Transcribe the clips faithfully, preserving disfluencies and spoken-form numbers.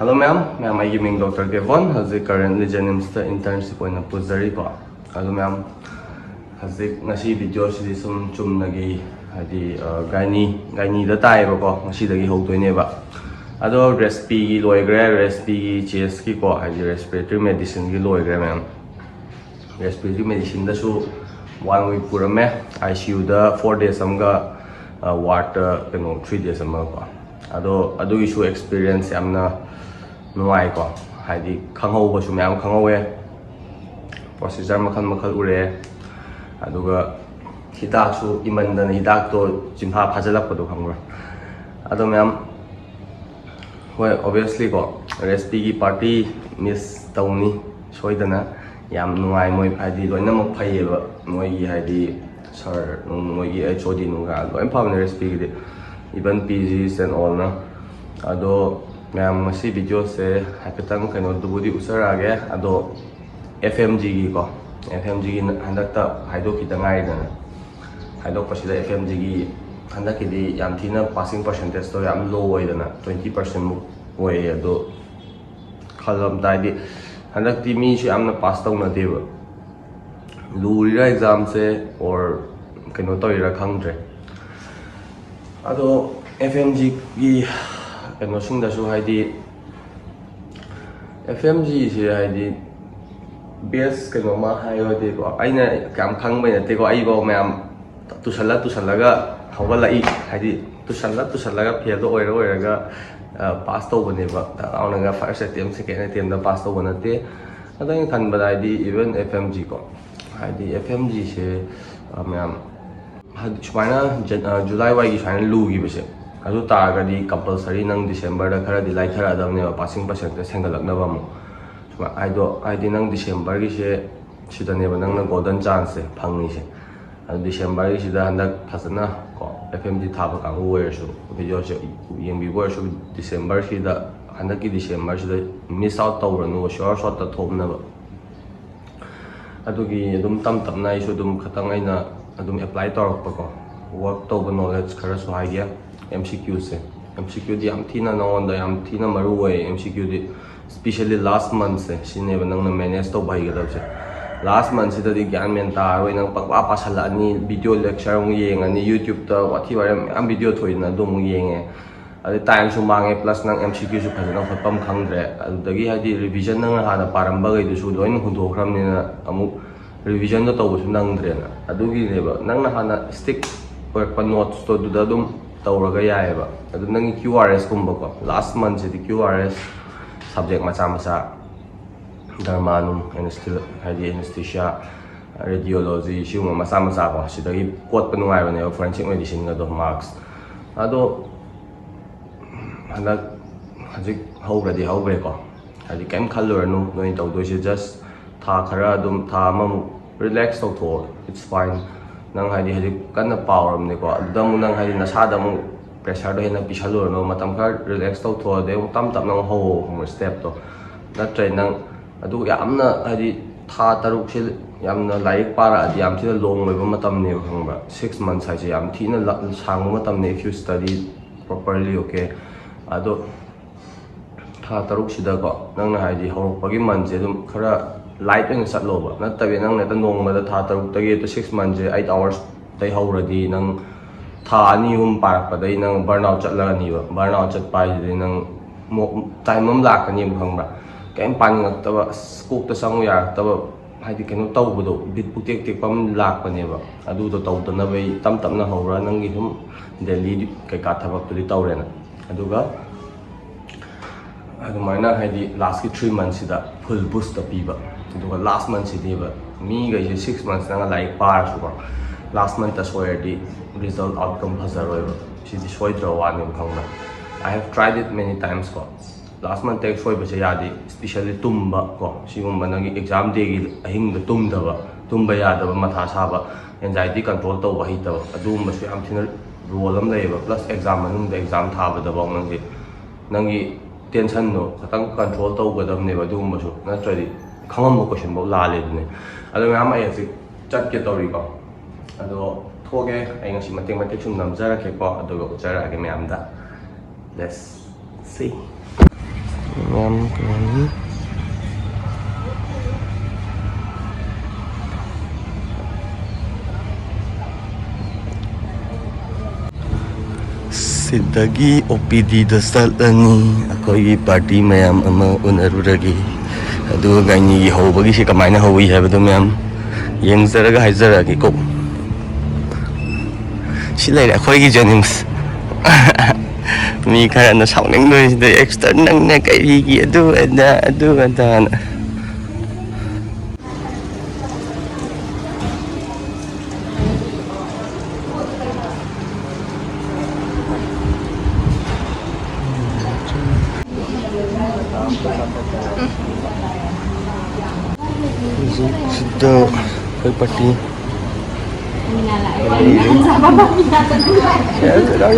Hello ꯃꯌꯥꯝ, ꯃꯌꯥꯝ ꯑꯩꯒꯤ ꯃꯤꯡ ꯗꯣꯛꯇꯔ ꯀꯦꯕꯣꯟ, ꯍꯧꯖꯤꯛ currently JNIMSꯇ internship ꯑꯣꯏꯅ ꯄꯨꯖꯔꯤꯀꯣ꯫ ꯑꯗꯣ ꯃꯌꯥꯝ, ꯍꯧꯖꯤꯛ ꯉꯁꯤ videoꯁꯤꯗꯤ ꯁꯨꯝ ꯆꯨꯝꯅꯒꯤ, ꯍꯥꯏꯗꯤ, ꯑ, gynae, gynaeꯗ ꯇꯥꯏꯌꯦꯕꯀꯣ, ꯉꯁꯤꯗꯒꯤ ꯍꯧꯗꯣꯏꯅꯦꯕ꯫ ꯑꯗꯣ RESPꯒꯤ ꯂꯣꯏꯈ꯭ꯔꯦ, RESPꯒꯤ chestꯀꯤꯀꯣ, ꯍꯥꯏꯗꯤ respiratory medicineꯒꯤ ꯂꯣꯏꯈ꯭ꯔꯦ ꯃꯌꯥꯝ꯫ Respiratory medicineꯗꯁꯨ one week ꯄꯨꯔꯝꯃꯦ, ICUꯗ four days ꯑꯃꯒ, ꯑ, wardꯇ ꯀꯩꯅꯣ three days ꯑꯃꯒꯀꯣ꯫ ꯑꯗꯣ ꯑꯗꯨꯒꯤꯁꯨ experience ꯌꯥꯝꯅ ꯅꯨꯡꯉꯥꯏꯀꯣ, ꯍꯥꯏꯗꯤ ꯈꯪꯍꯧꯕꯁꯨ ꯃꯌꯥꯝ ꯈꯪꯍꯧꯋꯦ, procedure ꯃꯈꯜ ꯃꯈꯜ ꯎꯔꯦ, ꯑꯗꯨꯒ ꯍꯤꯗꯥꯛꯁꯨ ꯏꯃꯟꯗꯅ ꯍꯤꯗꯥꯛꯇꯣ ꯆꯤꯟꯐꯥ ꯐꯥꯖꯤꯜꯂꯛꯄꯗꯣ ꯈꯪꯕ꯭ꯔꯥ? ꯑꯗꯣ ꯃꯌꯥꯝ, ꯍꯣꯏ, obviously ꯀꯣ, RESPꯒꯤ party miss ꯇꯧꯅꯤ ꯁꯣꯏꯗꯅ꯫ ꯌꯥꯝ ꯅꯨꯡꯉꯥꯏ ꯃꯣꯏ, ꯍꯥꯏꯗꯤ ꯂꯣꯏꯅꯃꯛ ꯐꯩꯌꯦꯕ ꯃꯣꯏꯒꯤ, ꯍꯥꯏꯗꯤ sir ꯅꯨꯡ, ꯃꯣꯏꯒꯤ HOD ꯅꯨꯡꯒ ꯂꯣꯏ ꯐꯕꯅꯦ RESPꯒꯤꯗꯤ, even PGs and allꯅ꯫ ꯑꯗꯣ ꯃꯌꯥꯝ, ꯉꯁꯤ videoꯁꯦ ꯍꯥꯏꯐꯦꯠꯇꯪ ꯀꯩꯅꯣꯗꯨꯕꯨꯗꯤ ꯎꯠꯆꯔꯛꯑꯒꯦ꯫ ꯑꯗꯣ FMGꯒꯤꯀꯣ, FMGꯒꯤ ꯍꯟꯗꯛꯇ ꯍꯥꯏꯗꯣꯛꯈꯤꯗ ꯉꯥꯏꯔꯤꯗꯅ, ꯍꯥꯏꯗꯣꯛꯄꯁꯤꯗ FMGꯒꯤ ꯍꯟꯗꯛꯀꯤꯗꯤ ꯌꯥꯝ ꯊꯤꯅ passing percentageꯇꯣ ꯌꯥꯝ low ꯑꯣꯏꯗꯅ, twenty percentꯃꯨꯛ ꯑꯣꯏꯌꯦ꯫ ꯑꯗꯣ ꯈꯜꯂꯝꯗꯥꯏꯗꯤ ꯍꯟꯗꯛꯇꯤ ꯃꯤꯁꯨ ꯌꯥꯝꯅ pass ꯇꯧꯅꯗꯦꯕ, ꯂꯨꯔꯤꯔꯥ examꯁꯦ or ꯀꯩꯅꯣ ꯇꯧꯔꯤꯔꯥ ꯈꯪꯗ꯭ꯔꯦ꯫ ꯑꯗꯣ FMGꯒꯤ ꯀꯩꯅꯣꯁꯤꯡꯗꯁꯨ, ꯍꯥꯏꯗꯤ FMGꯁꯦ ꯍꯥꯏꯗꯤ best ꯀꯩꯅꯣꯝꯃ ꯍꯥꯏꯌꯣꯗꯤꯀꯣ, ꯑꯩꯅ ꯌꯥꯝ ꯈꯪꯕꯩ ꯅꯠꯇꯦꯀꯣ, ꯑꯩꯐꯥꯎ ꯃꯌꯥꯝ ꯇꯨꯁꯜꯂ ꯇꯨꯁꯜꯂꯒ ꯍꯧꯒꯠꯂꯛꯏ, ꯍꯥꯏꯗꯤ ꯇꯨꯁꯜꯂ ꯇꯨꯁꯜꯂꯒ failꯗꯣ ꯑꯣꯏꯔ ꯑꯣꯏꯔꯒ pass ꯇꯧꯕꯅꯦꯕ꯫ ꯇꯛ ꯂꯥꯎꯅꯒ first attempt, second attemptꯇ pass ꯇꯧꯕ ꯅꯠꯇꯦ꯫ ꯑꯗꯣ ꯑꯩꯅ ꯈꯟꯕꯗ ꯍꯥꯏꯗꯤ even FMGꯀꯣ, ꯍꯥꯏꯗꯤ FMGꯁꯦ, ꯑ, ꯃꯌꯥꯝ ꯍꯥꯏꯗꯤ ꯁꯨꯃꯥꯏꯅ ꯖꯟ-, ꯑ, July ꯋꯥꯏꯒꯤ ꯁꯨꯃꯥꯏꯅ ꯂꯨꯈꯤꯕꯁꯦ, ꯑꯗꯨ ꯇꯥꯔꯒꯗꯤ compulsory ꯅꯪ Decemberꯗ ꯈꯔꯗꯤ ꯂꯥꯏꯊꯔꯛꯑꯗꯕꯅꯦꯕ, passing percentꯁꯦ ꯍꯦꯟꯒꯠꯂꯛꯅꯕ ꯑꯃꯨꯛ꯫ ꯁꯨꯃꯥꯏ-, ꯍꯥꯏꯗꯣ-, ꯍꯥꯏꯗꯤ ꯅꯪ Decemberꯒꯤꯁꯦ ꯁꯤꯗꯅꯦꯕ ꯅꯪꯅ golden chanceꯁꯦ ꯐꯪꯉꯤꯁꯦ꯫ ꯑꯗꯨ Decemberꯒꯤꯁꯤꯗ ꯍꯟꯗꯛ ꯐꯖꯅ ꯀꯣ, FMG ꯊꯥꯕ ꯀꯥꯡꯕꯨ ꯑꯣꯏꯔꯁꯨ, videoꯁꯦ ꯌꯦꯡꯕꯤꯕ ꯑꯣꯏꯔꯁꯨ, Decemberꯁꯤꯗ, ꯍꯟꯗꯛꯀꯤ Decemberꯁꯤꯗ miss out ꯇꯧꯔꯅꯨ, sure shotꯇ ꯊꯣꯛꯅꯕ꯫ ꯑꯗꯨꯒꯤ ꯑꯗꯨꯝ ꯇꯞ ꯇꯞꯅ ꯑꯩꯁꯨ ꯑꯗꯨꯝ ꯈꯇꯪ ꯑꯩꯅ ꯑꯗꯨꯝ apply ꯇꯧꯔꯛꯄꯀꯣ, work ꯇꯧꯕ knowledge ꯈꯔꯁꯨ ꯍꯥꯏꯒꯦ꯫ MCQꯁꯦ, ꯑꯦꯝ ꯁꯤ ꯀ꯭ꯌꯨꯗꯤ ꯌꯥꯝ ꯊꯤꯅ ꯅꯉꯣꯟꯗ ꯌꯥꯝ ꯊꯤꯅ ꯃꯔꯨ ꯑꯣꯏ꯫ ꯑꯦꯝ ꯁꯤ ꯀ꯭ꯌꯨꯗꯤ especially last monthꯁꯦ, ꯁꯤꯅꯦꯕ ꯅꯪꯅ manage ꯇꯧꯕ ꯍꯩꯒꯗꯕꯁꯦ꯫ Last monthꯁꯤꯗꯗꯤ ꯒ꯭ꯌꯥꯟ ꯃꯦꯟ ꯇꯥꯔꯔꯣꯏ, ꯅꯪ ꯄꯪꯄꯥ ꯄꯥꯁꯜꯂꯛꯑꯅꯤ, video lecture ꯑꯃꯨꯛ ꯌꯦꯡꯉꯅꯤ, YouTubeꯇ ꯋꯥꯊꯤ ꯋꯥꯔꯦꯝ ꯃꯌꯥꯝ video ꯊꯣꯛꯏꯗꯅ, ꯑꯗꯨ ꯑꯃꯨꯛ ꯌꯦꯡꯉꯦ꯫ ꯑꯗꯩ timeꯁꯨ ꯃꯥꯡꯉꯦ, plus ꯅꯪ ꯑꯦꯝ ꯁꯤ ꯀ꯭ꯌꯨꯁꯨ ꯐꯖꯅ ꯍꯣꯠꯐꯝ ꯈꯪꯗ꯭ꯔꯦ꯫ ꯑꯗꯨꯗꯒꯤ ꯍꯥꯏꯗꯤ revision ꯅꯪꯅ ꯍꯥꯟꯅ ꯄꯥꯔꯝꯕꯈꯩꯗꯨꯁꯨ ꯂꯣꯏꯅ ꯍꯨꯟꯗꯣꯛꯈ꯭ꯔꯕꯅꯤꯅ ꯑꯃꯨꯛ revisionꯗꯣ ꯇꯧꯕꯁꯨ ꯅꯪꯗ꯭ꯔꯦꯅ꯫ ꯑꯗꯨꯒꯤꯅꯦꯕ ꯅꯪꯅ ꯍꯥꯟꯅ stick ꯑꯣꯏꯔꯛꯄ notesꯇꯣ ꯑꯗꯨꯗ ꯑꯗꯨꯝ ꯇꯧꯔꯒ ꯌꯥꯏꯑꯕ꯫ ꯑꯗꯨ ꯅꯪꯒꯤ ꯀ꯭ꯌꯨ ꯑꯥꯔ ꯑꯦꯁꯀꯨꯝꯕꯀꯣ, last monthꯁꯤꯗꯤ ꯀ꯭ꯌꯨ ꯑꯥꯔ ꯑꯦꯁ subject ꯃꯆꯥ ꯃꯆꯥ, ꯗꯔꯃꯥꯅꯨꯡ, anesthesi-, ꯍꯥꯏꯗꯤ anesthesia, radiology, ꯁꯤꯒꯨꯝꯕ ꯃꯆꯥ ꯃꯆꯥꯀꯣ, ꯁꯤꯗꯒꯤ ꯀꯣꯠꯄ ꯅꯨꯡꯉꯥꯏꯕꯅꯦꯕ forensic medicineꯒꯗꯣ marks꯫ ꯑꯗꯣ ꯍꯟꯗꯛ ꯍꯧꯖꯤꯛ ꯍꯧꯈ꯭ꯔꯗꯤ ꯍꯧꯈ꯭ꯔꯦꯀꯣ, ꯍꯥꯏꯗꯤ ꯀꯩꯝ ꯈꯜꯂꯨꯔꯅꯨ꯫ ꯅꯣꯏ ꯇꯧꯗꯣꯏꯁꯦ just ꯊꯥ ꯈꯔ ꯑꯗꯨꯝ, ꯊꯥ ꯑꯃꯃꯨꯛ relax ꯇꯧꯊꯣꯛꯑꯣ, it's fine꯫ ꯅꯪ ꯍꯥꯏꯗꯤ ꯍꯧꯖꯤꯛ ꯀꯟꯅ ꯄꯥꯎꯔꯕꯅꯤꯀꯣ, ꯑꯗꯨꯗ ꯑꯃꯨꯛ ꯅꯪ ꯍꯥꯏꯗꯤ ꯅꯁꯥꯗ ꯑꯃꯨꯛ pressureꯗꯣ ꯍꯦꯟꯅ ꯄꯤꯁꯜꯂꯨꯔꯅꯨ꯫ ꯃꯇꯝ ꯈꯔ relax ꯇꯧꯊꯣꯛꯑꯣ, ꯑꯗꯩ ꯑꯃꯨꯛ ꯇꯞ ꯇꯞꯅ ꯑꯃꯨꯛ ꯍꯧꯋꯣ, ꯈꯪꯕ꯭ꯔꯥ, stepꯇꯣ꯫ ꯅꯠꯇ꯭ꯔꯗꯤ ꯅꯪ ꯑꯗꯨ ꯌꯥꯝꯅ ꯍꯥꯏꯗꯤ ꯊꯥ ꯇꯔꯨꯛꯁꯦ ꯌꯥꯝꯅ ꯂꯥꯏꯔꯤꯛ ꯄꯥꯔꯛꯑꯗꯤ ꯌꯥꯝ ꯊꯤꯅ long ꯑꯣꯏꯕ ꯃꯇꯝꯅꯦꯕ, ꯈꯪꯕ꯭ꯔꯥ? Six months ꯍꯥꯏꯁꯦ ꯌꯥꯝ ꯊꯤꯅ ꯂ-, ꯁꯥꯡꯕ ꯃꯇꯝꯅꯦ, if you study properly, okay? ꯑꯗꯣ ꯊꯥ ꯇꯔꯨꯛꯁꯤꯗꯀꯣ, ꯅꯪꯅ ꯍꯥꯏꯗꯤ ꯍꯧꯔꯛꯄꯒꯤ monthꯁꯦ ꯑꯗꯨꯝ ꯈꯔ light ꯑꯣꯏꯅ ꯆꯠꯂꯣꯕ꯫ ꯅꯠꯇꯕꯤ ꯅꯪꯅ ꯍꯦꯛꯇ ꯅꯣꯡꯃꯗ ꯊꯥ ꯇꯔꯨꯛꯇꯒꯤ ꯍꯦꯛꯇ six monthsꯁꯦ eight hoursꯇꯩ ꯍꯧꯔꯗꯤ, ꯅꯪ ꯊꯥ ꯑꯅꯤ ꯑꯍꯨꯝ ꯄꯥꯔꯛꯄꯗꯩ ꯅꯪ burnout ꯆꯠꯂꯛꯑꯅꯤꯕ꯫ Burnout ꯆꯠꯄ ꯍꯥꯏꯁꯤꯗꯤ ꯅꯪ ꯃꯣ-, time ꯑꯃ ꯂꯥꯛꯀꯅꯦꯕ, ꯈꯪꯕ꯭ꯔꯥ? ꯀꯩꯝ ꯄꯥꯅꯤꯡꯉꯛꯇꯕ, ꯑꯁ, ꯀꯣꯛꯇ ꯆꯪꯉꯨ ꯌꯥꯔꯛꯇꯕ, ꯍꯥꯏꯗꯤ ꯀꯩꯅꯣ ꯇꯧꯕꯗꯣ, ꯕꯤꯠ ꯄꯨꯛꯇꯦꯛ ꯇꯦꯛꯄ ꯑꯃ ꯂꯥꯛꯄꯅꯦꯕ꯫ ꯑꯗꯨꯗꯣ ꯇꯧꯗꯅꯕ ꯑꯩ ꯇꯞ ꯇꯞꯅ ꯍꯧꯔ, ꯅꯪꯒꯤ ꯁꯨꯝ daily ꯀꯩꯀꯥ ꯊꯕꯛꯇꯨꯗꯤ ꯇꯧꯔꯦꯅ꯫ ꯑꯗꯨꯒ ꯑꯗꯨꯃꯥꯏꯅ ꯍꯥꯏꯗꯤ lastꯀꯤ three monthꯁꯤꯗ full boostꯇ ꯄꯤꯕ꯫ ꯑꯗꯨꯒ last monthꯁꯤꯗꯤꯕ, ꯃꯤꯈꯩꯁꯦ six months ꯅꯪꯅ ꯂꯥꯏꯔꯤꯛ ꯄꯥꯔꯁꯨꯀꯣ, last monthꯇ ꯁꯣꯏꯔꯗꯤ result outcome ꯐꯖꯔꯣꯏꯕ꯫ ꯁꯤꯗꯤ ꯁꯣꯏꯗ꯭ꯔꯕ ꯋꯥꯅꯦꯕ, ꯈꯪꯕ꯭ꯔꯥ? I have tried it many times ꯀꯣ꯫ Last monthꯇ ꯍꯦꯛ ꯁꯣꯏꯕꯁꯦ ꯌꯥꯗꯦ, especially ꯇꯨꯝꯕ ꯀꯣ, ꯁꯤꯒꯨꯝꯕ ꯅꯪꯒꯤ exam dayꯒꯤ ꯑꯍꯤꯡꯗ ꯇꯨꯝꯗꯕ, ꯇꯨꯝꯕ ꯌꯥꯗꯕ, ꯃꯊꯥ ꯁꯥꯕ, anxiety control ꯇꯧꯕ ꯍꯩꯇꯕ, ꯑꯗꯨꯒꯨꯝꯕꯁꯨ ꯌꯥꯝ ꯊꯤꯅ role ꯑꯃ ꯂꯩꯌꯦꯕ꯫ Plus exam ꯃꯅꯨꯡꯗ exam ꯊꯥꯕꯗꯐꯥꯎ ꯅꯪꯁꯦ, ꯅꯪꯒꯤ tensionꯗꯣ ꯈꯤꯇꯪ control ꯇꯧꯒꯗꯕꯅꯦꯕ꯫ ꯑꯗꯨꯒꯨꯝꯕꯁꯨ ꯅꯠꯇ꯭ꯔꯗꯤ ꯈꯪꯉꯝꯕ questionꯐꯥꯎ ꯂꯥꯜꯂꯦ ꯑꯗꯨꯅꯦ꯫ ꯑꯗꯣ ꯃꯌꯥꯝ, ꯑꯩ ꯍꯧꯖꯤꯛ ꯆꯠꯀꯦ ꯇꯧꯔꯤꯀꯣ, ꯑꯗꯣ ꯊꯣꯛꯑꯒꯦ꯫ ꯑꯩ ꯉꯁꯤ ꯃꯇꯦꯛ ꯃꯇꯦꯛ ꯁꯨꯝ ꯅꯝꯖꯔꯛꯀꯦꯀꯣ, ꯑꯗꯨꯒ ꯎꯠꯆꯔꯛꯑꯒꯦ ꯃꯌꯥꯝꯗ꯫ Let's see. ꯌꯥꯝ ꯅꯨꯡꯉꯥꯏ꯫ ꯁꯤꯗꯒꯤ ꯑꯣ ꯄꯤ ꯗꯤꯗ ꯆꯠꯂꯅꯤ꯫ ꯑꯩꯈꯣꯏꯒꯤ ꯄꯥꯔꯇꯤ ꯃꯌꯥꯝ ꯑꯃ ꯎꯅꯔꯨꯔꯒꯦ꯫ ꯑꯗꯨꯒ ꯒꯥꯏꯅꯤꯒꯤ ꯍꯧꯕꯒꯤꯁꯦ ꯀꯃꯥꯏꯅ ꯍꯧꯏ ꯍꯥꯏꯕꯗꯣ ꯃꯌꯥꯝ ꯌꯦꯡꯖꯔꯒ ꯍꯥꯏꯖꯔꯛꯑꯒꯦꯀꯣ꯫ ꯁꯤ ꯂꯩꯔꯦ ꯑꯩꯈꯣꯏꯒꯤ ꯖꯦꯅꯤꯝꯁ꯫ ꯃꯤ ꯈꯔꯅ ꯁꯥꯎꯅꯤꯡꯗꯣꯏꯁꯤꯗ, "ꯑꯦꯛꯁꯇꯔ ꯅꯪꯅ ꯀꯔꯤꯒꯤ ꯑꯗꯨ ꯑꯗꯥ, ꯑꯗꯨ ꯑꯗꯥꯅ"꯫ ꯍꯧꯖꯤꯛ ꯁꯤꯗ ꯑꯩꯈꯣꯏ ꯄꯥꯔꯇꯤ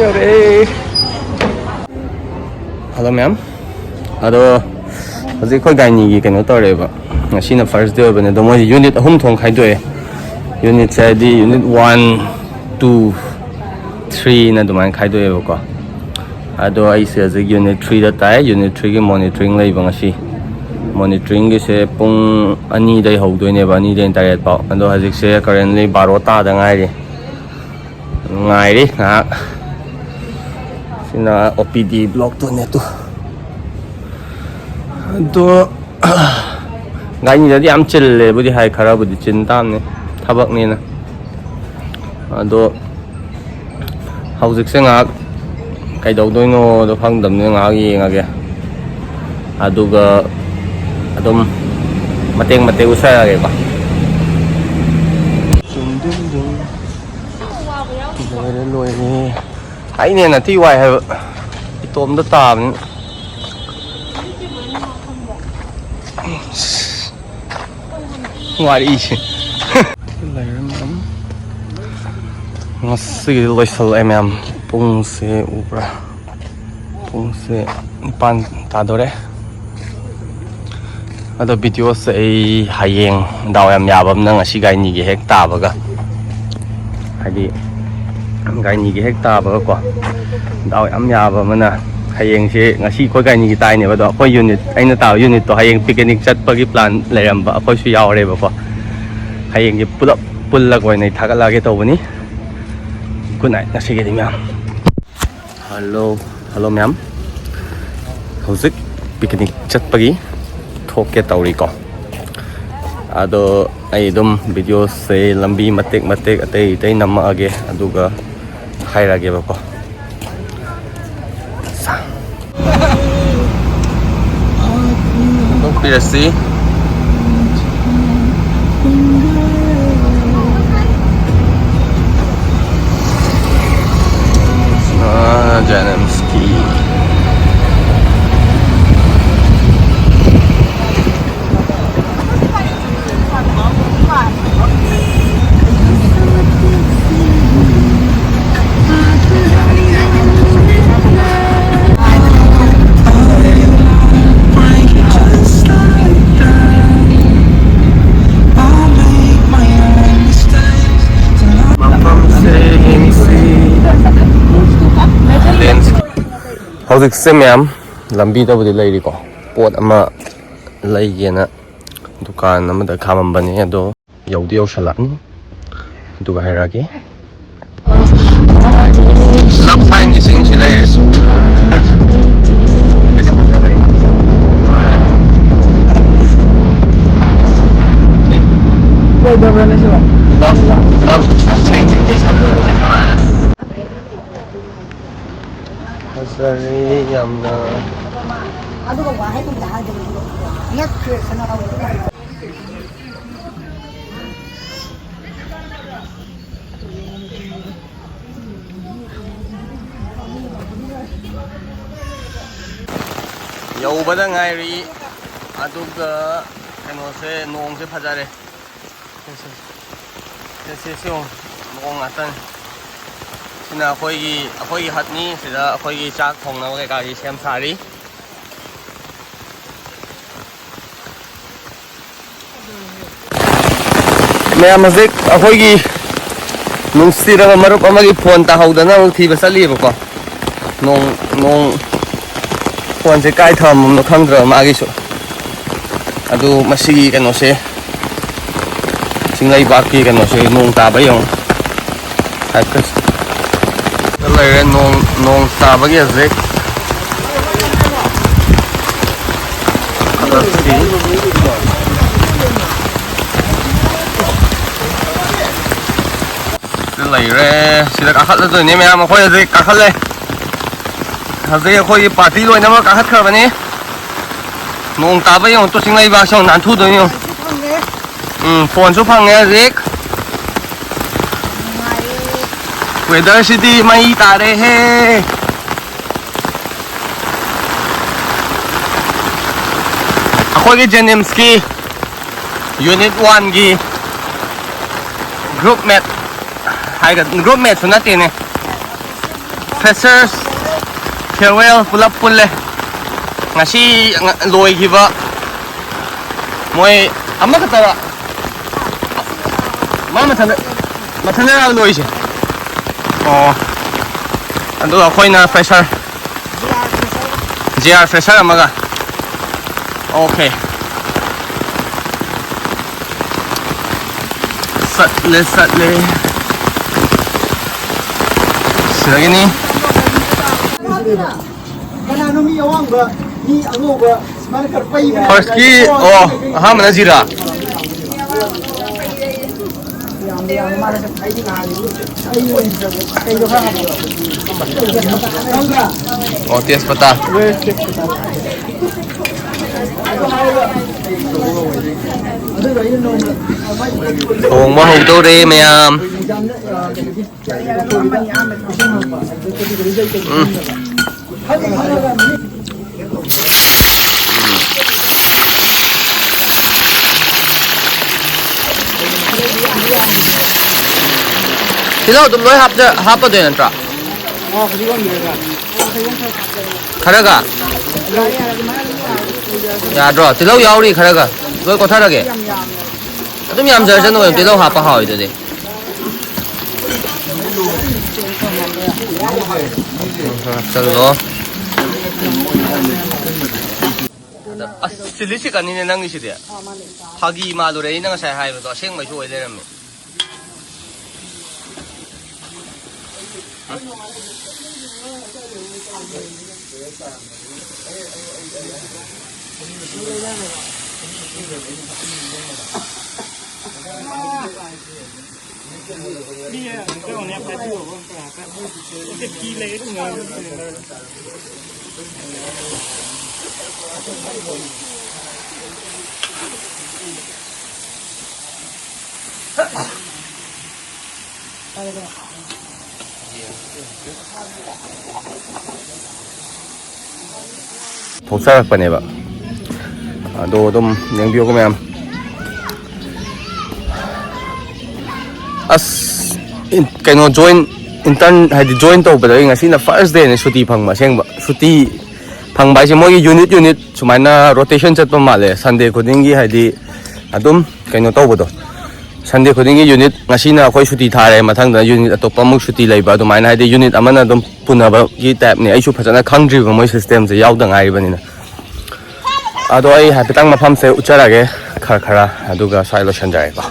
ꯌꯧꯔꯛꯑꯦ꯫ Hello ma'am. ꯑꯗꯣ ꯍꯧꯖꯤꯛ ꯑꯩꯈꯣꯏ ꯒꯥꯏꯅꯤꯒꯤ ꯀꯩꯅꯣ ꯇꯧꯔꯦꯕ꯫ ꯉꯁꯤꯅ ꯐꯥꯔꯁ ꯗꯦ ꯑꯣꯏꯕꯅꯦ, ꯑꯗꯣ ꯃꯣꯏ ꯌꯨꯅꯤꯠ ꯑꯍꯨꯝ ꯊꯣꯛꯅ ꯈꯥꯏꯗꯣꯛꯑꯦ꯫ ꯌꯨꯅꯤꯠꯁꯦ ꯍꯥꯏꯗꯤ ꯌꯨꯅꯤꯠ ꯋꯥꯟ, ꯇꯨ, ꯊ꯭ꯔꯤꯅ ꯑꯗꯨꯃꯥꯏꯅ ꯈꯥꯏꯗꯣꯛꯑꯦꯕꯀꯣ꯫ ꯑꯗꯣ ꯑꯩꯁꯦ ꯍꯧꯖꯤꯛ ꯌꯨꯅꯤꯠ ꯊ꯭ꯔꯤꯗ ꯇꯥꯏ꯫ ꯌꯨꯅꯤꯠ ꯊ꯭ꯔꯤꯒꯤ ꯃꯣꯅꯤꯇꯔꯤꯡ ꯂꯩꯕ ꯉꯁꯤ꯫ ꯃꯣꯅꯤꯇꯔꯤꯡꯒꯤꯁꯦ ꯄꯨꯡ ꯑꯅꯤꯗꯩ ꯍꯧꯗꯣꯏꯅꯦꯕ, ꯑꯅꯤꯗꯩ ꯇꯔꯦꯠ ꯐꯥꯎ꯫ ꯑꯗꯣ ꯍꯧꯖꯤꯛꯁꯦ ꯀꯔꯦꯟꯂꯤ ꯕꯥꯔꯣ ꯇꯥꯗ ꯉꯥꯏꯔꯤ꯫ ꯉꯥꯏꯔꯤ ꯉꯥꯏꯍꯥꯛ꯫ ꯁꯤꯅ ꯑꯣ ꯄꯤ ꯗꯤ ꯕ꯭ꯂꯣꯛ ꯇꯨꯅꯦ ꯇꯨ꯫ ꯑꯗꯣ ꯒꯥꯏꯅꯤꯗꯗꯤ ꯌꯥꯝ ꯆꯤꯜꯂꯦꯕꯨꯗꯤ ꯍꯥꯏ, ꯈꯔꯕꯨꯗꯤ ꯆꯤꯟ ꯇꯥꯕꯅꯤ, ꯊꯕꯛꯅꯤꯅ꯫ ꯑꯗꯣ ꯍꯧꯖꯤꯛꯁꯦ ꯉꯥꯏꯍꯥꯛ ꯀꯩꯗꯧꯗꯣꯏꯅꯣꯗꯣ ꯈꯪꯗꯕꯅꯤꯅ ꯉꯥꯏꯍꯥꯛ ꯌꯦꯡꯉꯒꯦ, ꯑꯗꯨꯒ ꯑꯗꯨꯝ ꯃꯇꯦꯛ ꯃꯇꯦꯛ ꯎꯠꯆꯔꯛꯑꯒꯦꯀꯣ꯫ ꯂꯣꯏꯔꯦ, ꯂꯣꯏꯔꯦ꯫ ꯑꯩꯅ ꯍꯦꯟꯅ ꯊꯤ ꯋꯥꯏ ꯍꯥꯏꯕ, ꯏꯇꯣꯝꯗ ꯇꯥꯕꯅꯤꯅ꯫ ꯋꯥꯔꯤꯁꯦ꯫ ꯂꯩꯔꯝꯃꯤ꯫ ꯉꯁꯤꯒꯤꯗꯤ ꯂꯣꯏꯁꯜꯂꯛꯑꯦ ꯃꯌꯥꯝ꯫ ꯄꯨꯡꯁꯦ ꯎꯕ꯭ꯔꯥ? ꯄꯨꯡꯁꯦ ꯅꯤꯄꯥꯟ ꯇꯥꯗꯣꯔꯦ꯫ ꯑꯗꯣ ꯚꯤꯗꯤꯑꯣꯁꯦ ꯑꯩ ꯍꯌꯦꯡ, ꯗꯥꯎ ꯌꯥꯝ ꯌꯥꯕ ꯑꯃꯅ ꯉꯁꯤ ꯒꯥꯏꯅꯤꯒꯤ ꯍꯦꯛ ꯇꯥꯕꯒ, ꯍꯥꯏꯗꯤ ꯒꯥꯏꯅꯤꯒꯤ ꯍꯦꯛ ꯇꯥꯕꯒꯀꯣ, ꯗꯥꯎ ꯌꯥꯝ ꯌꯥꯕ ꯑꯃꯅ ꯍꯌꯦꯡꯁꯦ, ꯉꯁꯤ ꯑꯩꯈꯣꯏ ꯒꯥꯏꯅꯤꯒꯤ ꯇꯥꯏꯅꯦꯕ, ꯑꯗꯣ ꯑꯩꯈꯣꯏ ꯌꯨꯅꯤꯠ, ꯑꯩꯅ ꯇꯥꯕ ꯌꯨꯅꯤꯠꯇꯣ ꯍꯌꯦꯡ ꯄꯤꯛꯅꯤꯛ ꯆꯠꯄꯒꯤ ꯄ꯭ꯂꯥꯟ ꯂꯩꯔꯝꯕ, ꯑꯩꯈꯣꯏꯁꯨ ꯌꯥꯎꯔꯦꯕꯀꯣ꯫ ꯍꯌꯦꯡꯁꯦ ꯄꯨꯂꯞ ꯄꯨꯜꯂꯒ ꯑꯣꯏꯅ ꯑꯩ ꯊꯥꯒꯠꯂꯛꯑꯒꯦ ꯇꯧꯕꯅꯤ꯫ ꯒꯨꯗ ꯅꯥꯏꯠ ꯉꯁꯤꯒꯤꯗꯤ ꯃꯌꯥꯝ꯫ ꯍꯜꯂꯣ, ꯍꯜꯂꯣ ꯃꯌꯥꯝ꯫ ꯍꯧꯖꯤꯛ ꯄꯤꯛꯅꯤꯛ ꯆꯠꯄꯒꯤ ꯊꯣꯛꯀꯦ ꯇꯧꯔꯤꯀꯣ꯫ ꯑꯗꯣ ꯑꯩ ꯑꯗꯨꯝ ꯚꯤꯗꯤꯑꯣꯁꯦ ꯂꯝꯕꯤ ꯃꯇꯦꯛ ꯃꯇꯦꯛ ꯑꯇꯩ ꯑꯇꯩ ꯅꯝꯃꯛꯑꯒꯦ, ꯑꯗꯨꯒ ꯍꯥꯏꯔꯛꯑꯒꯦꯕꯀꯣ꯫ ꯁꯥ꯫ ꯍꯟꯗꯣꯛꯄꯤꯔꯁꯤ꯫ ꯖꯦꯅꯤꯝꯁꯀꯤ꯫ ꯃꯐꯝꯁꯦ ꯌꯦꯡꯁꯤ꯫ ꯍꯧꯖꯤꯛꯁꯦ ꯃꯌꯥꯝ ꯂꯝꯕꯤꯗꯕꯨꯗꯤ ꯂꯩꯔꯤꯀꯣ, ꯄꯣꯠ ꯑꯃ ꯂꯩꯒꯦꯅ ꯗꯨꯀꯥꯟ ꯑꯃꯗ ꯈꯥꯝꯃꯝꯕꯅꯦ, ꯑꯗꯣ ꯌꯧꯗꯤ ꯌꯧꯁꯜꯂꯛꯑꯅꯤ, ꯑꯗꯨꯒ ꯍꯥꯏꯔꯛꯑꯒꯦ꯫ ꯂꯞ ꯁꯥꯏꯟꯒꯤ ꯆꯤꯡꯁꯤ ꯂꯩꯔꯦ꯫ ꯂꯞ, ꯂꯞ ꯁꯥꯏꯟꯒꯤ ꯐꯖꯔꯦ ꯌꯥꯝꯅ꯫ ꯌꯧꯕꯗ ꯉꯥꯏꯔꯤ꯫ ꯑꯗꯨꯒ ꯀꯩꯅꯣꯁꯦ, ꯅꯣꯡꯁꯦ ꯐꯖꯔꯦ꯫ ꯁꯦ, ꯁꯦ, ꯁꯦ, ꯁꯦ, ꯌꯦꯡꯉꯣ꯫ ꯅꯣꯡ ꯉꯥꯛꯇꯅꯤ꯫ ꯁꯤꯅ ꯑꯩꯈꯣꯏꯒꯤ, ꯑꯩꯈꯣꯏꯒꯤ ꯍꯠꯅꯤ꯫ ꯁꯤꯗ ꯑꯩꯈꯣꯏꯒꯤ ꯆꯥꯛ ꯊꯣꯡꯅꯕ ꯀꯩꯀꯥꯒꯤ ꯁꯦꯝ ꯁꯥꯔꯤ꯫ ꯃꯌꯥꯝ, ꯍꯧꯖꯤꯛ ꯑꯩꯈꯣꯏꯒꯤ ꯅꯨꯡꯁꯤꯔꯕ ꯃꯔꯨꯞ ꯑꯃꯒꯤ ꯐꯣꯟ ꯇꯥꯍꯧꯗꯅ ꯑꯃꯨꯛ ꯊꯤꯕ ꯆꯠꯂꯤꯑꯕꯀꯣ꯫ ꯅꯣꯡ, ꯅꯣꯡ ꯐꯣꯟꯁꯦ ꯀꯥꯏ ꯊꯝꯃꯝꯅꯣ ꯈꯪꯗ꯭ꯔꯕ ꯃꯥꯒꯤꯁꯨ꯫ ꯑꯗꯨ ꯃꯁꯤꯒꯤ ꯀꯩꯅꯣꯁꯦ, ꯆꯤꯡꯂꯩꯕꯥꯛꯀꯤ ꯀꯩꯅꯣꯁꯦ, ꯅꯣꯡ ꯇꯥꯕ ꯌꯦꯡꯉꯣ꯫ ꯍꯥꯏꯐꯦꯠ ꯂꯩꯔꯦ ꯅꯣꯡ, ꯅꯣꯡ ꯇꯥꯕꯒꯤ ꯍꯧꯖꯤꯛ꯫ ꯁꯤꯗ ꯂꯩꯔꯦ꯫ ꯁꯤꯗ ꯀꯥꯈꯠꯂꯗꯣꯏꯅꯦ ꯃꯌꯥꯝ꯫ ꯑꯩꯈꯣꯏ ꯍꯧꯖꯤꯛ ꯀꯥꯈꯠꯂꯦ꯫ ꯍꯧꯖꯤꯛ ꯑꯩꯈꯣꯏꯒꯤ ꯄꯥꯔꯇꯤ ꯂꯣꯏꯅꯃꯛ ꯀꯥꯈꯠꯈ꯭ꯔꯕꯅꯤ꯫ ꯅꯣꯡ ꯇꯥꯕ ꯌꯦꯡꯉꯣ ꯇꯣ, ꯆꯤꯡ ꯂꯩꯕꯥꯛꯁꯦ ꯌꯦꯡꯉꯣ, ꯅꯥꯟꯊꯨꯗꯣꯏꯅꯤ ꯌꯦꯡꯉꯣ꯫ ꯎꯝ, ꯐꯣꯟꯁꯨ ꯐꯪꯉꯦ ꯍꯧꯖꯤꯛ꯫ ꯋꯦꯗꯔꯁꯤꯗꯤ ꯃꯩ ꯇꯥꯔꯦꯍꯦ꯫ ꯑꯩꯈꯣꯏꯒꯤ ꯖꯦꯅꯤꯝꯁꯀꯤ ꯌꯨꯅꯤꯠ ꯋꯥꯟꯒꯤ ꯒ꯭ꯔꯨꯞ ꯃꯦꯠ ꯍꯥꯏꯒ-, ꯒ꯭ꯔꯨꯞ ꯃꯦꯠꯁꯨ ꯅꯠꯇꯦꯅꯦ, ꯐ꯭ꯔꯦꯁꯔꯁ ꯐꯤꯌꯔꯋꯦꯜ ꯄꯨꯂꯞ ꯄꯨꯜꯂꯦ꯫ ꯉꯁꯤ ꯉ-, ꯂꯣꯏꯈꯤꯕ ꯃꯣꯏ ꯑꯃꯈꯛꯇꯔ? ꯃꯥ ꯃꯊꯟꯗ, ꯃꯊꯟꯗ ꯂꯣꯏꯁꯦ꯫ ꯑꯣ, ꯑꯗꯨꯒ ꯑꯩꯈꯣꯏꯅ ꯐ꯭ꯔꯦꯁꯔ, ꯖꯤ ꯑꯥꯔ ꯐ꯭ꯔꯦꯁꯔ ꯑꯃꯒ꯫ ꯑꯣꯀꯦ꯫ ꯆꯠꯂꯦ, ꯆꯠꯂꯦ꯫ ꯁꯤꯗꯒꯤꯅꯤ꯫ ꯀꯅꯥꯅꯣ ꯃꯤ ꯑꯋꯥꯡꯕ, ꯃꯤ ꯑꯉꯧꯕ ꯁꯨꯃꯥꯏꯅ ꯈꯔ ꯄꯩꯕꯅꯦ? ꯐꯥꯔꯁꯀꯤ, ꯑꯣ, ꯑꯍꯥꯟꯕꯅ ꯖꯤꯔꯥ꯫ ꯑꯣ, ꯇꯦꯖꯄꯇꯥ꯫ ꯊꯣꯡꯕ ꯍꯧꯗꯧꯔꯦ ꯃꯌꯥꯝ꯫ ꯎꯝ꯫ ꯇꯤꯜꯍꯧ ꯑꯗꯨꯝ ꯂꯣꯏ ꯍꯥꯞꯆ-, ꯍꯥꯞꯄꯗꯣꯏ ꯅꯠꯇ꯭ꯔꯣ? ꯈꯔꯒ? ꯌꯥꯗ꯭ꯔꯣ? ꯇꯤꯜꯍꯧ ꯌꯥꯎꯔꯤ ꯈꯔꯒ꯫ ꯂꯣꯏ ꯀꯣꯠꯊꯔꯒꯦ? ꯑꯗꯨꯝ ꯌꯥꯝꯖꯔꯁꯅꯨ ꯀꯩꯅꯣ, ꯇꯤꯜꯍꯧ ꯍꯥꯞꯄ ꯍꯥꯎꯋꯤꯗꯨꯗꯤ꯫ ꯍꯥꯞꯆꯜꯂꯣ꯫ ꯑꯁ, ꯆꯤꯂꯤ ꯆꯤꯛꯀꯟꯅꯤꯅꯦ ꯅꯪꯒꯤꯁꯤꯗꯤ꯫ ꯐꯥꯒꯤ ꯃꯥꯜꯂꯨꯔꯦ ꯑꯩꯅ ꯉꯁꯥꯏ ꯍꯥꯏꯕꯗꯣ, ꯑꯁꯦꯡꯕꯩꯁꯨ ꯑꯣꯏ ꯂꯩꯔꯝꯃꯦ꯫ ꯊꯣꯛꯆꯔꯛꯄꯅꯦꯕ꯫ ꯑꯗꯣ ꯑꯗꯨꯝ ꯌꯦꯡꯕꯤꯌꯨꯀꯣ ꯃꯌꯥꯝ꯫ ꯑꯁ, ꯏꯟ-, ꯀꯩꯅꯣ, ꯖꯣꯏꯟ, ꯏꯟꯇꯔꯟ ꯍꯥꯏꯗꯤ ꯖꯣꯏꯟ ꯇꯧꯕꯗꯒꯤ ꯉꯁꯤꯅ ꯐꯥꯔꯁ ꯗꯦꯅꯦ ꯁꯨꯇꯤ ꯐꯪꯕ꯫ ꯑꯁꯦꯡꯕ ꯁꯨꯇꯤ ꯐꯪꯕ ꯍꯥꯏꯁꯦ ꯃꯣꯏꯒꯤ ꯌꯨꯅꯤꯠ ꯌꯨꯅꯤꯠ ꯁꯨꯃꯥꯏꯅ ꯔꯣꯇꯦꯁꯟ ꯆꯠꯄ ꯃꯥꯜꯂꯦ, ꯁꯟꯗꯦ ꯈꯨꯗꯤꯡꯒꯤ, ꯍꯥꯏꯗꯤ ꯑꯗꯨꯝ ꯀꯩꯅꯣ ꯇꯧꯕꯗꯣ꯫ ꯁꯟꯗꯦ ꯈꯨꯗꯤꯡꯒꯤ ꯌꯨꯅꯤꯠ, ꯉꯁꯤꯅ ꯑꯩꯈꯣꯏ ꯁꯨꯇꯤ ꯊꯥꯔꯦ, ꯃꯊꯪꯗ ꯌꯨꯅꯤꯠ ꯑꯇꯣꯞꯄ ꯑꯃꯨꯛ ꯁꯨꯇꯤ ꯂꯩꯕ, ꯑꯗꯨꯃꯥꯏꯅ, ꯍꯥꯏꯗꯤ ꯌꯨꯅꯤꯠ ꯑꯃꯅ ꯑꯗꯨꯝ ꯄꯨꯅꯕꯒꯤ ꯇꯥꯏꯞꯅꯦ꯫ ꯑꯩꯁꯨ ꯐꯖꯅ ꯈꯪꯗ꯭ꯔꯤꯕ ꯃꯣꯏ ꯁꯤꯁꯇꯦꯝꯁꯦ, ꯌꯥꯎꯗ ꯉꯥꯏꯔꯤꯕꯅꯤꯅ꯫ ꯑꯗꯣ ꯑꯩ ꯍꯥꯏꯐꯦꯠꯇꯪ ꯃꯐꯝꯁꯦ ꯎꯠꯆꯔꯒꯦ ꯈꯔ ꯈꯔ, ꯑꯗꯨꯒ ꯁ꯭ꯋꯥꯏ ꯂꯣꯏꯁꯤꯟꯖꯔꯒꯦꯀꯣ꯫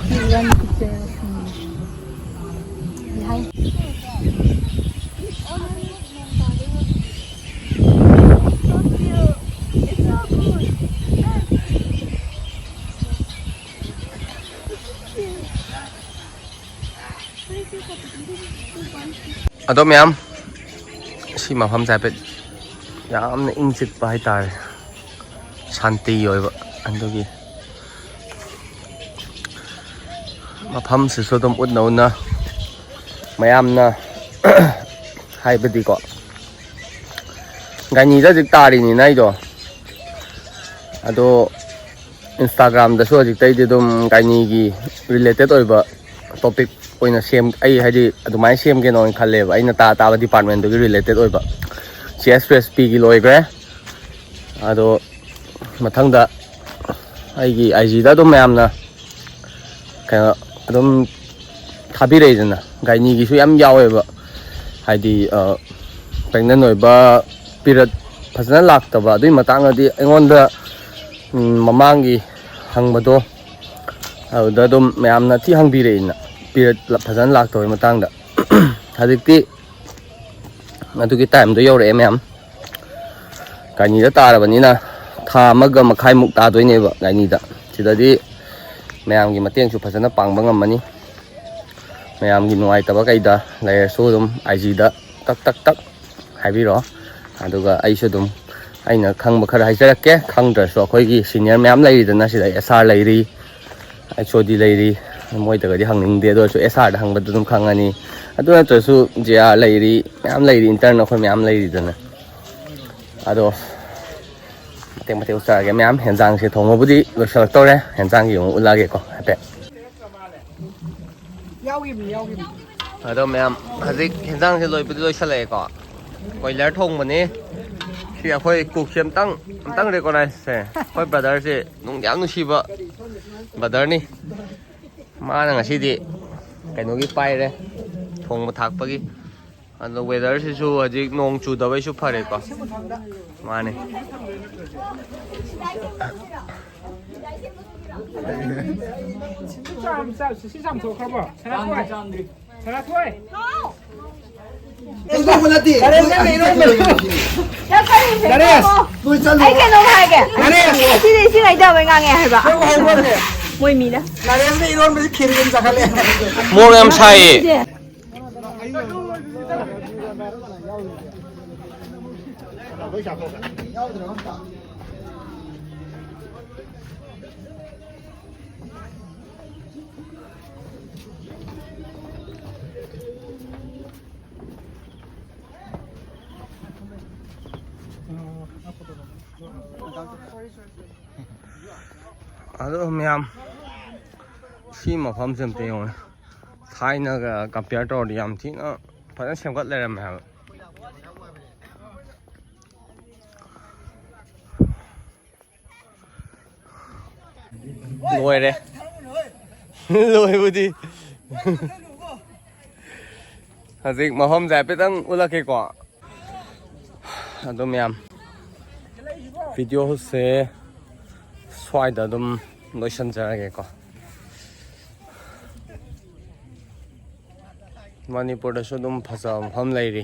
ꯑꯗꯣ ꯃꯌꯥꯝ, ꯁꯤ ꯃꯐꯝꯁꯦ ꯍꯥꯏꯐꯦꯠ ꯌꯥꯝꯅ ꯏꯪ ꯆꯤꯛꯄ ꯍꯥꯏꯇꯥꯔꯦ, ꯁꯥꯟꯇꯤ ꯑꯣꯏꯕ꯫ ꯑꯗꯨꯒꯤ ꯃꯐꯝꯁꯤꯁꯨ ꯑꯗꯨꯝ ꯎꯠꯅ ꯎꯠꯅ ꯃꯌꯥꯝꯅ ꯍꯥꯏꯕꯗꯤꯀꯣ, ꯒꯥꯏꯅꯤꯗ ꯍꯧꯖꯤꯛ ꯇꯥꯔꯤꯅꯤꯅ ꯑꯩꯗꯣ꯫ ꯑꯗꯣ ꯏꯟꯁꯇꯥꯒ꯭ꯔꯥꯝꯗꯁꯨ ꯍꯧꯖꯤꯛꯇꯩꯗꯤ ꯑꯗꯨꯝ ꯒꯥꯏꯅꯤꯒꯤ ꯔꯤꯂꯦꯇꯦꯠ ꯑꯣꯏꯕ ꯇꯣꯄꯤꯛ ꯑꯣꯏꯅ ꯁꯦꯝ-, ꯑꯩ ꯍꯥꯏꯗꯤ ꯑꯗꯨꯃꯥꯏꯅ ꯁꯦꯝꯒꯦꯅ ꯑꯣꯏꯅ ꯈꯜꯂꯦꯕ, ꯑꯩꯅ ꯇꯥ ꯇꯥꯕ ꯗꯤꯄꯥꯔꯠꯃꯦꯟꯗꯨꯒꯤ ꯔꯤꯂꯦꯇꯦꯠ ꯑꯣꯏꯕ꯫ ꯁꯤ ꯑꯦꯁ ꯄ꯭ꯔꯦꯁ ꯄꯤꯒꯤ ꯂꯣꯏꯈ꯭ꯔꯦ꯫ ꯑꯗꯣ ꯃꯊꯪꯗ ꯑꯩꯒꯤ ꯑꯥꯏ ꯖꯤꯗ ꯑꯗꯨꯝ ꯃꯌꯥꯝꯅ ꯀꯩꯅꯣ ꯑꯗꯨꯝ ꯊꯥꯕꯤꯔꯛꯏꯗꯅ, ꯒꯥꯏꯅꯤꯒꯤꯁꯨ ꯌꯥꯝ ꯌꯥꯎꯋꯦꯕ, ꯍꯥꯏꯗꯤ ꯄ꯭ꯔꯦꯒꯅꯦꯟ ꯑꯣꯏꯕ, ꯄꯤꯔꯠ ꯐꯖꯅ ꯂꯥꯛꯇꯕ, ꯑꯗꯨꯒꯤ ꯃꯇꯥꯡꯗꯗꯤ ꯑꯩꯉꯣꯟꯗ, ꯎꯝ, ꯃꯃꯥꯡꯒꯤ ꯍꯪꯕꯗꯣ, ꯑꯗꯨꯗ ꯑꯗꯨꯝ ꯃꯌꯥꯝꯅ ꯊꯤ ꯍꯪꯕꯤꯔꯛꯏꯅ, ꯄꯤꯔꯠ ꯐꯖꯅ ꯂꯥꯛꯇꯕꯩ ꯃꯇꯥꯡꯗ꯫ ꯍꯧꯖꯤꯛꯇꯤ ꯑꯗꯨꯒꯤ ꯇꯥꯏꯝꯗꯣ ꯌꯧꯔꯛꯑꯦ ꯃꯌꯥꯝ꯫ ꯒꯥꯏꯅꯤꯗ ꯇꯥꯔꯕꯅꯤꯅ ꯊꯥ ꯑꯃꯒ ꯃꯈꯥꯏꯃꯨꯛ ꯇꯥꯗꯣꯏꯅꯦꯕ ꯒꯥꯏꯅꯤꯗ꯫ ꯁꯤꯗꯗꯤ ꯃꯌꯥꯝꯒꯤ ꯃꯇꯦꯡꯁꯨ ꯐꯖꯅ ꯄꯥꯡꯕ ꯉꯝꯃꯅꯤ꯫ ꯃꯌꯥꯝꯒꯤ ꯅꯨꯡꯉꯥꯏꯇꯕ ꯀꯩꯗ ꯂꯩꯔꯁꯨ ꯑꯗꯨꯝ ꯑꯥꯏ ꯖꯤꯗ ꯇꯛ ꯇꯛ ꯇꯛ ꯍꯥꯏꯕꯤꯔꯛꯑꯣ꯫ ꯑꯗꯨꯒ ꯑꯩꯁꯨ ꯑꯗꯨꯝ ꯑꯩꯅ ꯈꯪꯕ ꯈꯔ ꯍꯥꯏꯖꯔꯛꯀꯦ꯫ ꯈꯪꯗ꯭ꯔꯁꯨ ꯑꯩꯈꯣꯏꯒꯤ ꯁꯤꯅꯤꯌꯔ ꯃꯌꯥꯝ ꯂꯩꯔꯤꯗꯅ ꯁꯤꯗ, ꯑꯦꯁ ꯑꯥꯔ ꯂꯩꯔꯤ, ꯑꯩꯆ ꯑꯣ ꯗꯤ ꯂꯩꯔꯤ, ꯃꯣꯏꯗꯒꯗꯤ ꯍꯪꯅꯤꯡꯗꯦ꯫ ꯑꯗꯨ ꯑꯣꯏꯔꯁꯨ ꯑꯦꯁ ꯑꯥꯔꯗ ꯍꯪꯕꯗ ꯑꯗꯨꯝ ꯈꯪꯉꯅꯤ꯫ ꯑꯗꯨ ꯅꯠꯇ꯭ꯔꯁꯨ ꯖꯦ ꯑꯥꯔ ꯂꯩꯔꯤ, ꯃꯌꯥꯝ ꯂꯩꯔꯤ, ꯏꯟꯇꯔꯟ ꯑꯩꯈꯣꯏ ꯃꯌꯥꯝ ꯂꯩꯔꯤꯗꯅ꯫ ꯑꯗꯣ ꯃꯇꯦꯛ ꯃꯇꯦꯛ ꯎꯠꯆꯔꯛꯑꯒꯦ ꯃꯌꯥꯝ꯫ ꯍꯦꯟꯖꯥꯡꯁꯦ ꯊꯣꯡꯕꯕꯨꯗꯤ ꯂꯣꯏꯁꯤꯜꯂꯛꯇꯧꯔꯦ꯫ ꯍꯦꯟꯖꯥꯡꯒꯤ ꯑꯃꯨꯛ ꯎꯠꯂꯛꯑꯒꯦꯀꯣ ꯍꯥꯏꯐꯦꯠ꯫ ꯌꯥꯎꯈꯤꯕꯅꯤ, ꯌꯥꯎꯈꯤꯕꯅꯤ꯫ ꯑꯗꯣ ꯃꯌꯥꯝ, ꯍꯧꯖꯤꯛ ꯍꯦꯟꯖꯥꯡꯁꯦ ꯂꯣꯏꯕꯨꯗꯤ ꯂꯣꯏꯁꯤꯜꯂꯛꯑꯦꯀꯣ꯫ ꯀꯣꯏꯂꯔ ꯊꯣꯡꯕꯅꯤ꯫ ꯁꯤ ꯑꯩꯈꯣꯏ ꯀꯨꯛꯁꯦ ꯑꯝꯇꯪ, ꯑꯝꯇꯪ ꯔꯤꯀꯣꯛꯅꯥꯏꯁꯁꯦ꯫ ꯑꯩꯈꯣꯏ ꯕ꯭ꯔꯗꯔꯁꯦ ꯅꯨꯡꯗꯤ ꯌꯥꯝ ꯅꯨꯡꯁꯤꯕ ꯕ꯭ꯔꯗꯔꯅꯤ꯫ ꯃꯥꯅ ꯉꯁꯤꯗꯤ ꯀꯩꯅꯣꯒꯤ ꯄꯥꯏꯔꯦ, ꯊꯣꯡꯕ ꯊꯥꯛꯄꯒꯤ꯫ ꯑꯗꯣ ꯋꯦꯗꯔꯁꯤꯁꯨ ꯍꯧꯖꯤꯛ ꯅꯣꯡ ꯆꯨꯗꯕꯩꯁꯨ ꯐꯔꯦꯀꯣ꯫ ꯃꯥꯅꯦ꯫ ꯆꯥꯝ-, ꯆꯥ-, ꯁꯤ ꯆꯥꯝꯊꯣꯛꯈ꯭ꯔꯕꯣ? ꯁꯅꯥꯊꯣꯏ꯫ ꯁꯅꯥꯊꯣꯏ꯫ ꯏꯔꯣꯟꯕ ꯅꯠꯇꯦ꯫ ꯅꯔꯦꯟ, ꯅꯪꯅ ꯏꯔꯣꯟꯕ꯫ ꯅꯔꯦꯁ꯫ ꯅꯣꯏ ꯆꯠꯂꯣ꯫ ꯑꯩ ꯀꯩꯅꯣꯝ ꯍꯥꯏꯒꯦ꯫ ꯅꯔꯦꯁ꯫ ꯁꯤꯗꯤ ꯏꯁꯤꯡ ꯍꯩꯊꯕꯩ ꯉꯥꯡꯉꯦ ꯍꯥꯏꯕ꯫ ꯅꯪ ꯍꯧꯕ꯭ꯔꯣꯅꯦ? ꯃꯣꯏ ꯃꯤꯅ꯫ ꯅꯔꯦꯁꯅ ꯏꯔꯣꯟꯕꯁꯤ ꯈꯦꯔ ꯑꯗꯨꯝ ꯆꯥꯈꯠꯂꯦ꯫ ꯃꯣꯔꯣꯛ ꯌꯥꯝ ꯁꯥꯏꯌꯦ꯫ ꯁꯤꯗꯤ꯫ ꯑꯗꯣ ꯃꯌꯥꯝ, ꯁꯤ ꯃꯐꯝꯁꯦ ꯑꯝꯇ ꯌꯦꯡꯉꯨꯅꯦ꯫ ꯊꯥꯏꯅꯒ compare ꯇꯧꯔꯗꯤ ꯌꯥꯝ ꯊꯤꯅ ꯐꯖꯅ ꯁꯦꯝꯒꯠ ꯂꯩꯔꯝꯃꯦ ꯍꯥꯏꯕ꯫ ꯂꯣꯏꯔꯦ꯫ ꯂꯣꯏꯕꯨꯗꯤ꯫ ꯍꯧꯖꯤꯛ ꯃꯐꯝꯁꯦ ꯍꯥꯏꯐꯦꯠꯇꯪ ꯎꯠꯂꯛꯀꯦꯀꯣ꯫ ꯑꯗꯣ ꯃꯌꯥꯝ, ꯚꯤꯗꯤꯑꯣꯁꯦ ꯁ꯭ꯋꯥꯏꯗ ꯑꯗꯨꯝ ꯂꯣꯏꯁꯤꯟꯖꯔꯒꯦꯀꯣ꯫ ꯃꯅꯤꯄꯨꯔꯗꯁꯨ ꯑꯗꯨꯝ ꯐꯖꯕ ꯃꯐꯝ ꯂꯩꯔꯤ꯫